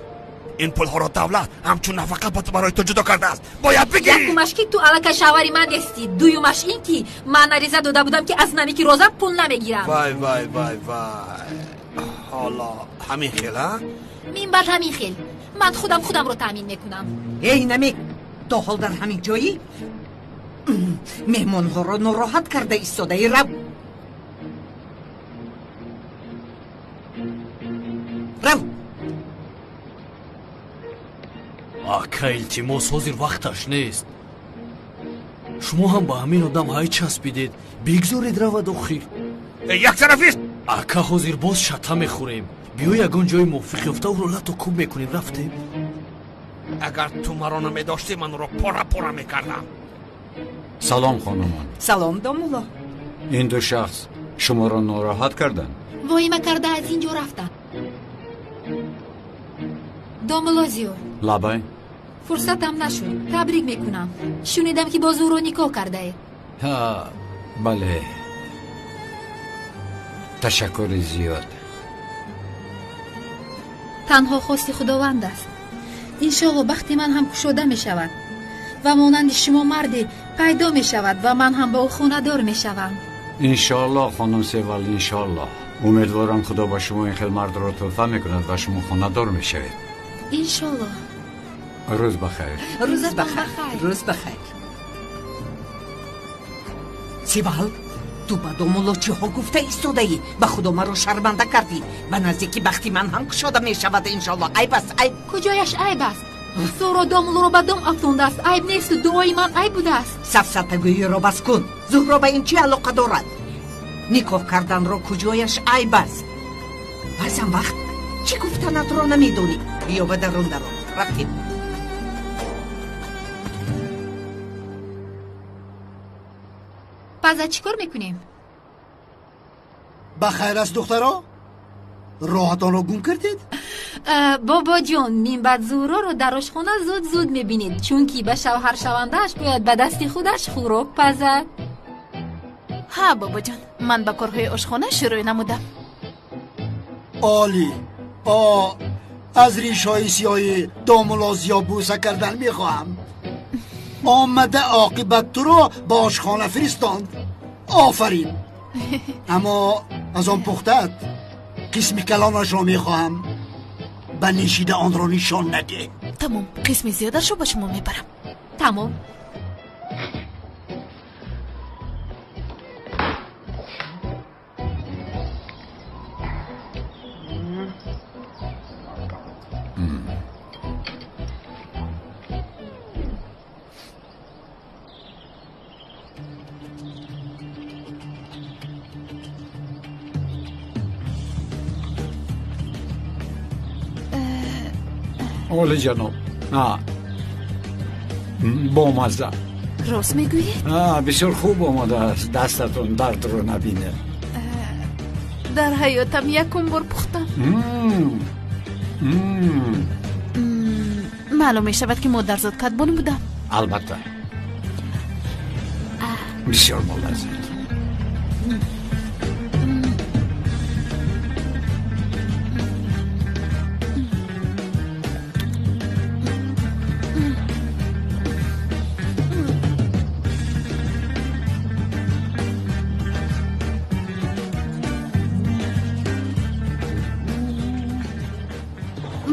Ин пулҳоро давлат ҳамчун нафақа барои ту ҷудо кардааст, бояд бигирӣ. Якумаш ки ту аллакай шавҳари ман нестӣ, дуюмаш ин ки ман ариза дода будам ки аз Намики розам пул намегирам. Вай вай вай вай, ҳоло ҳамин хел, а? Мин баъд ҳамин хел. Ман худам худамро таъмин мекунам. Эй Намик, то ҳол дар ҳамин ҷоӣ? Меҳмонҳоро нороҳат карда истодаи, рав. Рав. Ака, илтимос, ҳозир вақташ нест. Шумо ҳам ба ҳамин одам ҳай часпидед. Бигзоред равад охир. Яктарафист! Ака, ҳозир боз шата мехӯрем. Биё ягон ҷои мувофиқ ёфта ӯро лату кӯб мекунем. Рафтем. Агар ту маро намедоштӣ, ман ӯро пора пора мекардам. Салом, хонумон. Салом, домулло. Ин ду шахс шуморо нороҳат карданд? Воҳима карда аз ин ҷо рафтанд. Домулло Зиё. Лабай. Фурсатам нашуд. Табрик мекунам. Шунидам ки боз ӯро никоҳ кардаед. Ҳа, бале. Ташаккури зиёд. Танҳо хости Худованд аст. Иншоалло бахти ман ҳам кушода мешавад ва монанди шумо марде пайдо мешавад ва ман ҳам ба ӯ хонадор мешавам. Иншоалло, хонум Севал, иншоалло. Умедворам Худо ба шумо ин хел мардро тӯҳфа мекунад ва шумо хонадор мешавед. Иншоалло. Рӯз ба хайр. Рӯз ба хайр. Рӯз ба хайр. Севал, ту ба домулло чиҳо гуфта истодаӣ? Ба Худо маро шарманда кардӣ. Ба наздики бахти ман ҳам кушода мешавад, иншоалло. Айб аст, айб. Куҷояш айб аст? Зуҳро домуллоро ба дом афтондааст. Айб несту дуои ман айб будааст. Сафсатагӯиро бас кун. Зуҳро ба ин чӣ алоқа дорад? Никоҳ карданро куҷояш айб аст? Баъзан вақт чӣ гуфтанатро намедонӣ. Биё ба дарун дарон. Рафтем. Паза чӣ кор мекунем? Ба хайр аст, духтаро? Роҳатонро гум кардед? Бобоҷон, минбаъд Зуҳроро дар ошхона зуд зуд мебинед, чунки ба шавҳаршавандааш бояд ба дасти худаш хӯрок пазад. Ҳа, бобоҷон, ман ба корҳои ошхона шурӯъ намудам. Олӣ. Аз ришҳои сиёҳи домулло Зиё бӯса кардан мехоҳам. Омада оқибат туро ба ошхона фиристонд. Офарин. Аммо аз он пухтаат қисми калонашро мехоҳам. Ба нишида онро нишон надеҳ. Тамом, қисми зиёдашро ба шумо мебарам. Тамом. Олӣ ҷаноб, бомазза. Рост мегӯед? Бисёр хуб омодааст. Дастатон дардро набинед. Дар ҳаётам якум бор пухтам. Маълум мешавад ки модарзод кадбон будам. Албатта, бисёр болаззат.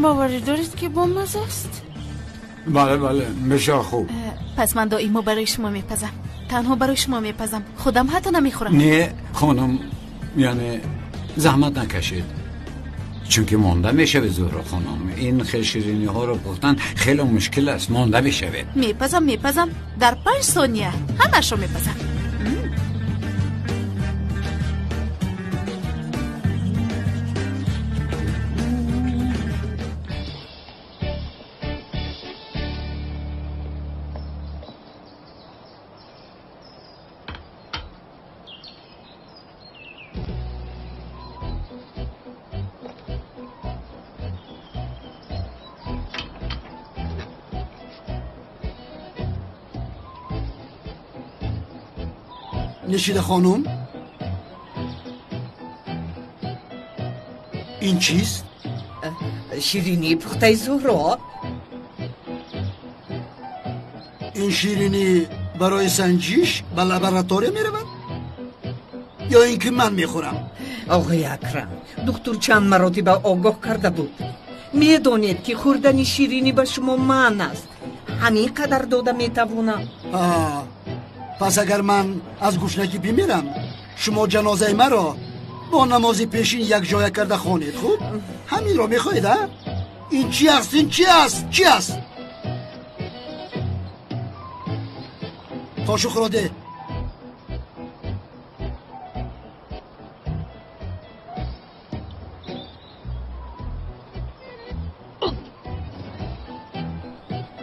Боварӣ доред ки бомаза аст? Бале, бале, бисёр хуб. Пас ман доимо барои шумо мепазам. Танҳо барои шумо мепазам. Худам ҳатто намехӯрам. Не, хонум, яъне заҳмат накашед. Чунки монда мешавед, Зуҳро хонум. Ин хел шириниҳоро пухтан хеле мушкил аст. Монда мешавед. Мепазам, мепазам. Дар 5 сония ҳамаашро мепазам. نشیده خانم، این چیست؟ شیرینی پخته زهرا. این شیرینی برای سنجیش به لابراتوری می رود یا اینکه من میخورم؟ آقای اکرم، دکتر چند مراتب آگاه کرده بود. میدانید که خوردن شیرینی به شما منع است. همین قدر داده میتوانم. پس اگر من از گشنگی بمیرم، شما جنازه مرا با نماز پیشین یک جای کرده خوانید. خوب؟ همین را میخواهید؟ این چی است؟ این چی است؟ چی است؟ قاشق را ده.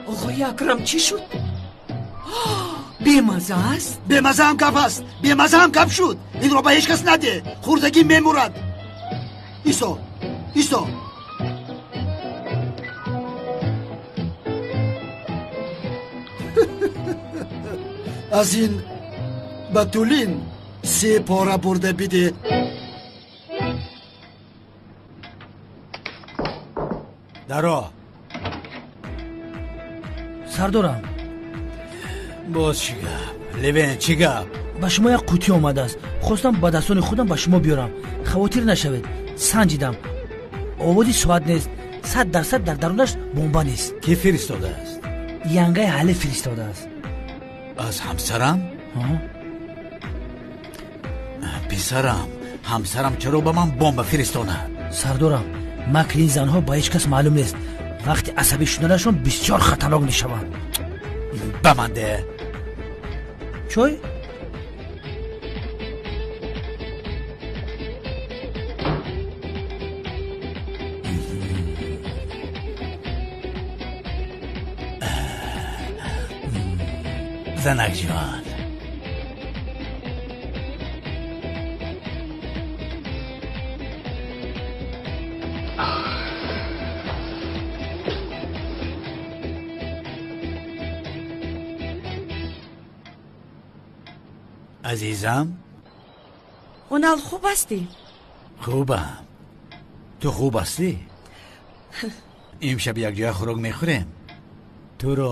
آقای اکرم چی شد؟ بیمزه است؟ بیمزه هم گپ است. بیمزه هم گپ شد. این را به هیچ کس نده. خوردگی میمورد. ایسا، ایسا. از این بتولین 3 پاره برده بیده. درا سردارم. باز چی گپ؟ لوین چی گپ؟ ба шумо як қутӣ омадааст. Хостам ба дастони худам ба шумо биёрам. Хавотир нашавед. Санҷидам, овози соат нест. 100% дар дарунаш бомба нест. Ки фиристодааст? Янгаи ҳале фиристодааст. Аз ҳамсарам? Писарам, ҳамсарам чаро ба ман бомба фиристонад? Сардорам, макри ин занҳо ба ҳеҷ кас маълум нест. Вақти асабӣ шуданашон бисёр хатарнок мешаванд. Ба ман де. Чой? Занак ҷон, азизам. Унал, хуб ҳастӣ? Хубам. Ту хуб ҳастӣ? Имшаб якҷоя хӯрок мехӯрем. Туро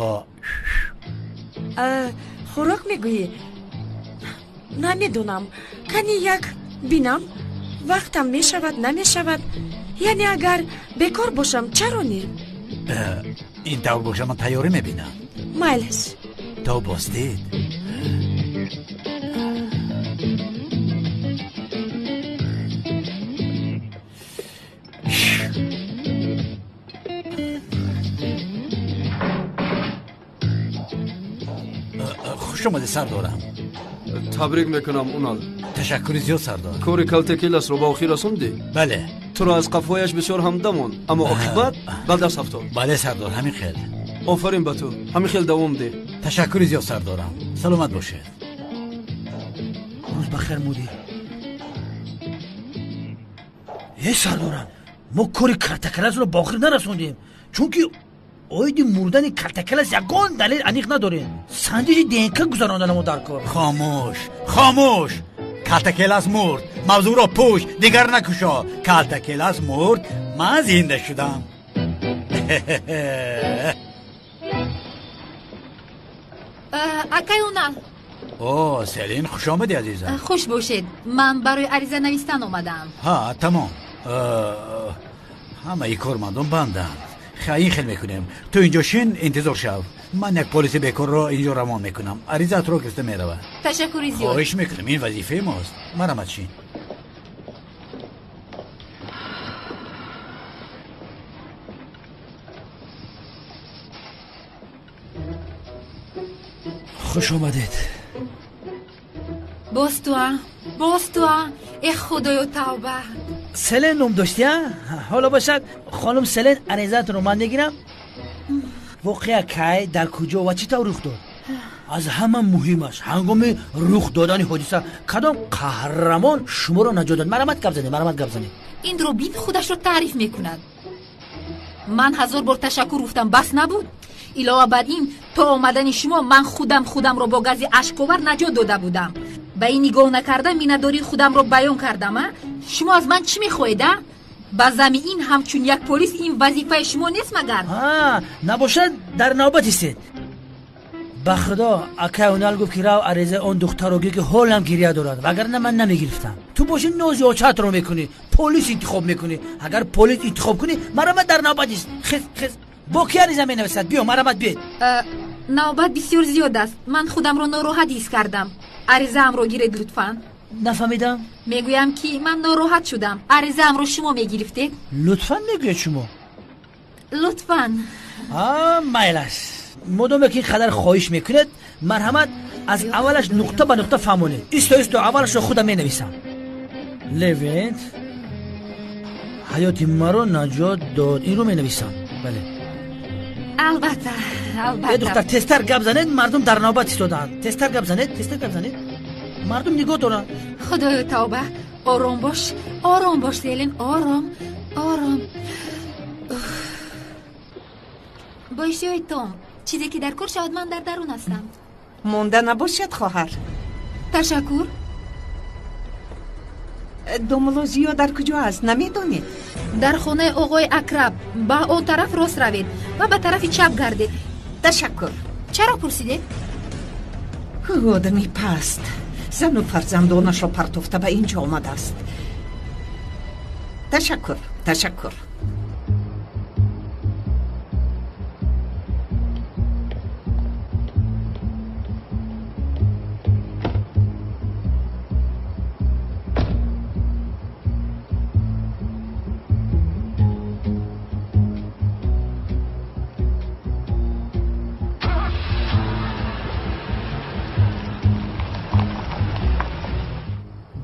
хӯрок мегӯӣ? Намедонам. Кани як бинам, вақтам мешавад, намешавад. Яъне агар бекор бошам, чаро не? Ин тавр боша, ман тайёрӣ мебинам. Майлаш. То боздид. Хуш омадӣ, сардорам. Табрик мекунам, Унал. Ташаккури зиёд, сардор. Кори калтакеласро ба охир расондӣ? Бале. Туро аз қафояш бисёр ҳамда монд, аммо оқибат ба даст афтод. Бале, сардор, ҳамин хел. Офарин ба ту, ҳамин хел давом деҳ. Ташаккури зиёд, сардорам. Саломат бошед. Рӯз бахайр, мудир. Э, сардорам, мо кори калтакеласро ба охир нарасондем, чунки оиди мурдани калтакелас ягон далел аниқ надорем. Санҷиши ДНК гузаронданамо дар кор. Хомӯш, хомӯш. Калтакелас мурд. Мавзӯъро пӯш, дигар накушо. Калтакелас мурд, ман зинда шудам. Акай Унал. О, Селин, хуш омадӣ, азизам. Хуш бошед. Ман барои ариза навистан омадаам. Ҳа, тамом. Ҳамаи кормандон банданд. Ин хел мекунем. Ту инҷо шин, интизор шав. Ман як полиси бекорро инҷо равон мекунам. Аризаатро гирифта меравад. Ташаккури зиёд. Хоҳиш мекунам, ин вазифаи мост. Марамат шин. Хуш омадед. Боз туа, боз туа. Эх, худоё, тавба. Селен ном доштӣ, а? Ҳоло бошад, хонум Селен, аризаатонро ман мегирам. Воқеа кай, дар куҷо ва чӣ тавр рух дод? Аз ҳама муҳимаш, ҳангоми рух додани ҳодиса кадом қаҳрамон шуморо наҷот дод? Марамат гап занед, марамат гап занед. Инро бин, худашро таъриф мекунад. Ман 1000 бор ташаккур гуфтам, бас набуд? Илова бар ин, то омадани шумо ман худам худамро бо гази ашковар наҷот дода будам. Ба ин нигоҳ накарда миннатдории худамро баён кардам, а? Шумо аз ман чӣ мехоҳед, а? Ба зами ин ҳамчун як полис ин вазифаи шумо нест магар? Набошад, дар навбат истед. Ба худо, акай Унал гуфт ки рав аризаи он духтарро гир, ки ҳолам гиря дорад, вагарна ман намегирифтам. Ту боши нози очатро мекунӣ, полис интихоб мекунӣ. Агар полис интихоб кунӣ, марамат дар навбат ист. Хез, хез. Бо ки ариза менависад? Биё, марамат биед. Навбат бисёр зиёд аст. Ман худамро нороҳат ҳис кардам. Аризаамро гиред лутфан. Нафаҳмидам. Мегӯям ки ман нороҳат шудам. Аризаамро шумо мегирифтед? Лутфан мегӯед шумо? Лутфан. Майлаш. Модоме ки ин қадар хоҳиш мекунед, марҳамат аз аввалаш нуқта ба нуқта фаҳмонед. Исто, исто, аввалашро худам менависам. Левент ҳаёти маро наҷот дод. Инро менависам. Бале. Албатта, албатта. Духтар, тезтар гап занед, мардум дар навбат истодаанд. Тезтар гап занед, тезтар гап занед. Мардум нигоҳ доранд. Худоё, тавба. Ором бош, ором бош, Селин, ором, ором. Бо иштиҳои том, чизе ки дар кор шавад, ман дар дарун ҳастам. Монда набошад, хоҳар. Ташаккур. Домулло Зиё дар куҷо аст, намедонед? Дар хонаи оғои Акраб. Ба он тараф рост равед ва ба тарафи чап гардед. Ташаккур. Чаро пурсидед? Одами паст зану фарзандонашро партофта ба ин ҷо омадааст. Ташаккур, ташаккур.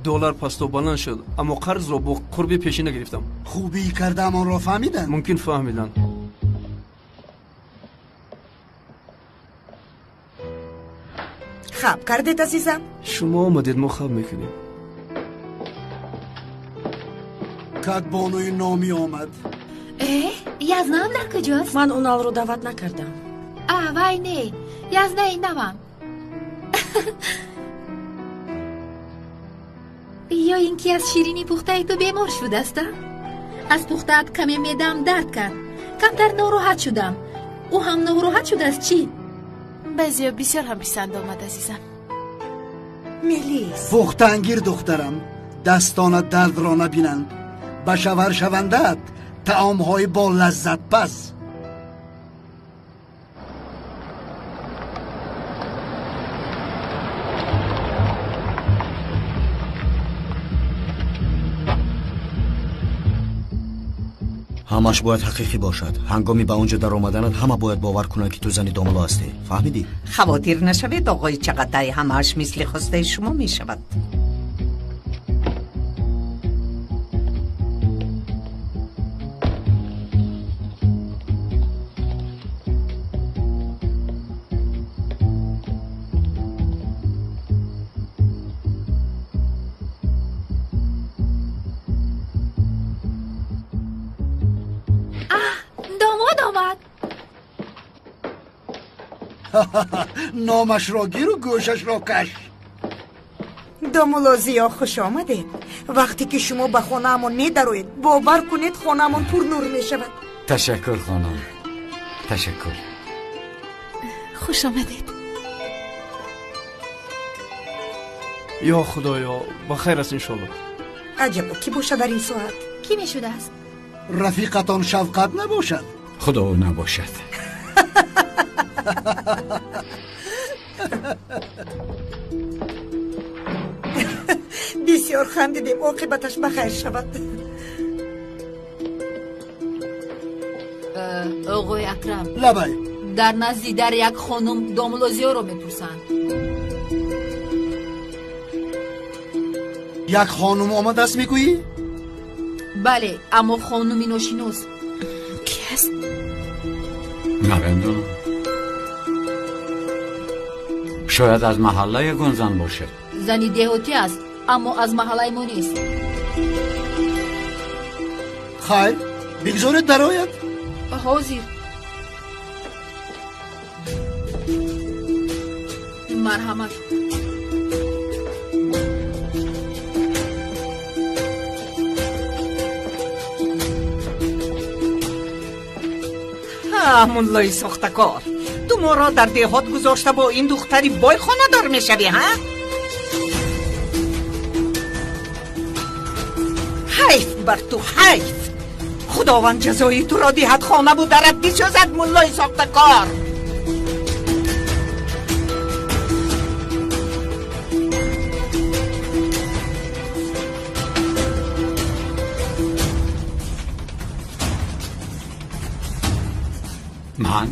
Доллар пасту баланд шуд, аммо қарзро бо қурби пешина гирифтам. Хубӣ кардаам онро фаҳмиданд? Мумкин фаҳмиданд. Хаб кардед, азизам? Шумо омадед, мо хаб мекунем. Кадбонуи номӣ омад. Язнаам дар куҷост? Ман Уналро даъват накардам. Вай не, язнаи навам. Ё ин ки аз ширини пухтаи ту бемор шудааст, а? Аз пухтаат каме меъдаам дард кард. Камтар нороҳат шудам. Ӯ ҳам нороҳат шудааст, чӣ? Баъзеё бисёр ҳам писанд омад, азизам. Мелис. Пухтаангир, духтарам, дастонат дардро набинанд. Ба шавҳар шавандаат таомҳои бо лаззатпаз. Ҳамаш бояд ҳақиқӣ бошад. Ҳангоми ба он ҷо даромаданат ҳама бояд бовар кунанд, ки ту зани домулло ҳастӣ. Фаҳмидӣ? Хавотир нашавед, оғои Чағатай, ҳамааш мисли хостаи шумо мешавад. Номашро гиру гӯшашро каш. Домулло Зиё, хуш омадед. Вақте ки шумо ба хонаамон медароед, бовар кунед, хонаамон пурнур мешавад. Ташаккур, хонум, ташаккур. Хуш омадед. Ё худоё, ба хайр аст иншолло. Аҷабо, кӣ бошад дар ин соат? Кӣ мешудааст? Рафиқатон Шавқат набошад? Худо набошад. Бисёр хандидем, оқибаташ ба хайр шавад. Оғои Акрам. Лабай. Дар назди дар як хонум домулло Зиёро мепурсанд. Як хонум омадааст мегӯӣ? Бале, аммо хонуми ношинос. Ки аст? Намедонам. Шояд аз маҳалла ягон зан бошад. Зани деҳотӣ аст, аммо аз маҳаллаи мо нест. Хайр, бигзоред дарояд. Ҳозир. Марҳамат. Муллои сохтакор, ту моро дар деҳот гузошта бо ин духтари бой хонадор мешавӣ, ҳа? Ҳайф бар ту, ҳайф! Худованд ҷазои туро диҳад, хонаву дарат бисӯзад, муллои сохтакор. Ман